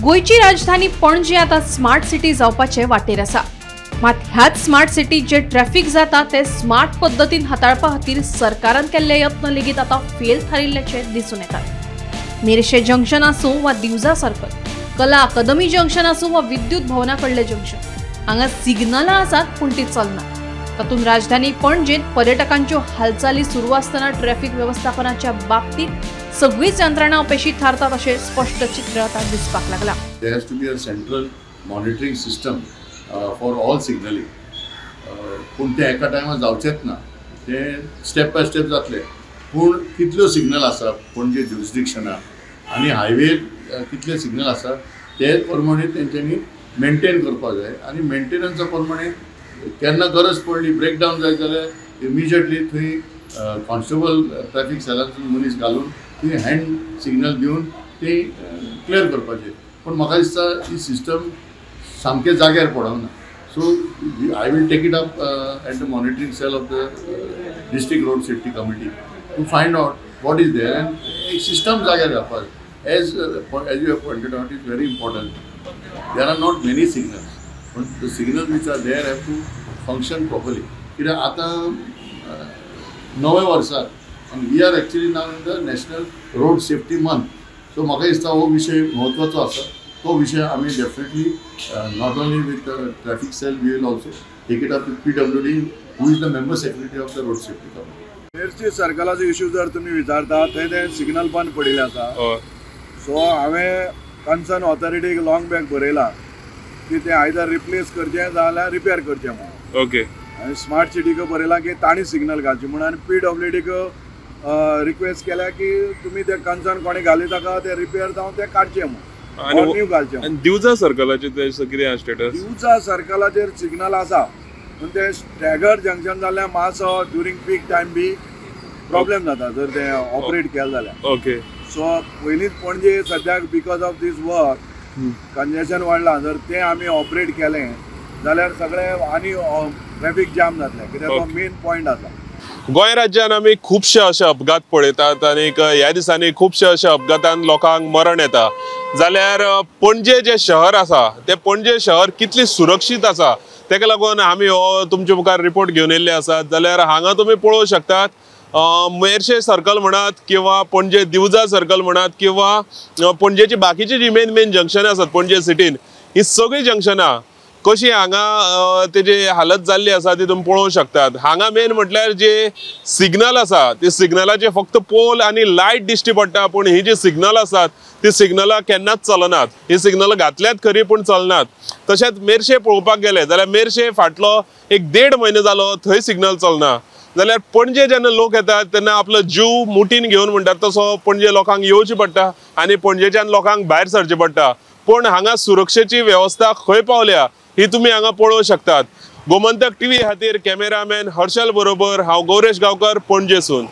गोंयची राजधानी पणजे आतां smart city जावपाचे वाटेर आसा. मात ह्याच स्मार्ट सिटीत जे ट्रॅफिक जाता ते स्मार्ट पद्दतीन हाताळपा खातीर सरकारान केल्ले यत्न लेगीत आतां फेल थारिल्ल्याचे दिसून येतात. मेरशे जंक्शन आसूं वा दिवजा सर्कल, कला अकादमी जंक्शन आसूं वा विद्युत भवना कडले जंक्शन, हांगा सिग्नलां आसात पूण ती चलना. तातूंत राजधानी पणजेंत पर्यटकांच्यो हालचाली सुरू आसतना ट्रॅफिक वेवस्थापनाच्या बाबतींत सगळीच यंत्रणा अपेशी थारतात अशें स्पश्ट चित्र आतां दिसपाक लागलां. There has to be a central monitoring system for all signaling. पूण तें एका टायमार जावचेंच ना, तें स्टेप बाय स्टेप जातलें. पूण कितल्यो सिग्नल आसा पणजे ज्युरिस्डिक्शनाक आनी हायवे कितले सिग्नल आसा ते प्रमाणे तेंच्यांनी मेंटेन करपाक जाय आनी मेंटेनन्सा प्रमाणे केन्ना गरज पडली ब्रेकडावन जायत जाल्यार इमिजिएटली थंय कॉन्स्टेबल ट्रॅफिक सेलांतून मनीस घालून थंय हँड सिग्नल दिवन ती क्लियर करपाचें. पूण म्हाका दिसता ही सिस्टम सामकें जाग्यार पडना. So I will take it up at the monitoring cell of the district road safety committee to find out what is there and एक सिस्टम जाग्यार घालपाक. As you have pointed out is very important. There are not many signals, पण the signals which are there have to function properly. कित्याक आतां नव्या वर्साक आनी we are actually now in the national road safety month. So म्हाका दिसता हो विशय म्हत्वाचो आसा. तो विशय आमी definitely not only with traffic cell, we will also take it up with PWD who is the member secretary of the road safety committee. Merces सर्कलाचो issue जर तुमी विचारता थंय ते सिग्नल बंद पडिल्ले आसा. सो हांवें कन्सर्न ऑथॉरिटीक लॉंग बॅक बरयलां की ते आयदर रिप्लेस करचें जाल्यार रिपेर करचें म्हणून. ओके. आनी स्मार्ट सिटीक बरयलां की तांणी सिग्नल घालचें म्हणून आनी पीडब्ल्यूडीक रिक्वेस्ट केल्या की तुमी ते कन्सर्न कोणी घाली ताका ते रिपेर जावन ते काडचें म्हणून, न्यू घालचें. आनी दिवजा सर्कलाचेर कितें स्टेटस? दिवजा सर्कलाचेर सिग्नल आसा पूण ते स्टॅगर जंक्शन जाल्यार मातसो ड्युरींग पीक टायम बी प्रॉब्लेम जाता जर ते ऑपरेट केलें जाल्यार. ओके. सो पयलींच पणजे सद्याक because of these work congestion वाडलां. जर तें आमी ऑपरेट केलें जाल्यार सगळें आनी ट्रॅफिक जाम जातलें कित्याक तो मेन पॉयंट आसा. गोंय राज्यान आमी खुबशे अशे अपघात पळयतात आनी ह्या दिसांनी खुबशे अशे अपघातान लोकांक मरण येता. जाल्यार पणजे जे शहर आसा तें पणजे शहर कितली सुरक्षीत आसा तेका लागून आमी हो तुमचे मुखार रिपोर्ट घेवन येयल्ले आसात. जाल्यार हांगा तुमी पळोवंक शकतात मेरशे सर्कल म्हणात किंवा पणजे दिवजा सर्कल म्हणात किंवा पणजेची बाकीची जी मेन मेन जंक्शनां आसात पणजे सिटीन, ही सगळीं जंक्शनां कशी हांगा तेजी हालत जाल्ली आसा ती तुमी पळोवंक शकतात. हांगा मेन म्हटल्यार जे सिग्नल आसा ते सिग्नलाचे फक्त पोल आनी लायट दिश्टी पडटा, पूण ही जी सिग्नल आसात ती सिग्नलां केन्नाच चलनात. ही सिग्नलां घातल्यात खरी पूण चलनात. तशेंच मेरशे पळोवपाक गेले जाल्यार मेरशे फाटलो एक 1.5 म्हयनो जालो थंय सिग्नल चलना. जाल्यार पणजे जेन्ना लोक येतात तेन्ना आपलो जीव मुठीन घेवन म्हणटात तसो पणजे लोकांक येवचें पडटा आनी पणजेच्यान लोकांक भायर सरचें पडटा. पूण हांगा सुरक्षेची वेवस्था खंय पावल्या ही तुमी हांगा पळोवंक शकतात. गोमंतक टीव्ही खातीर कॅमेरामॅन हर्षल बरोबर हांव गौरेश गांवकर, पणजेसून.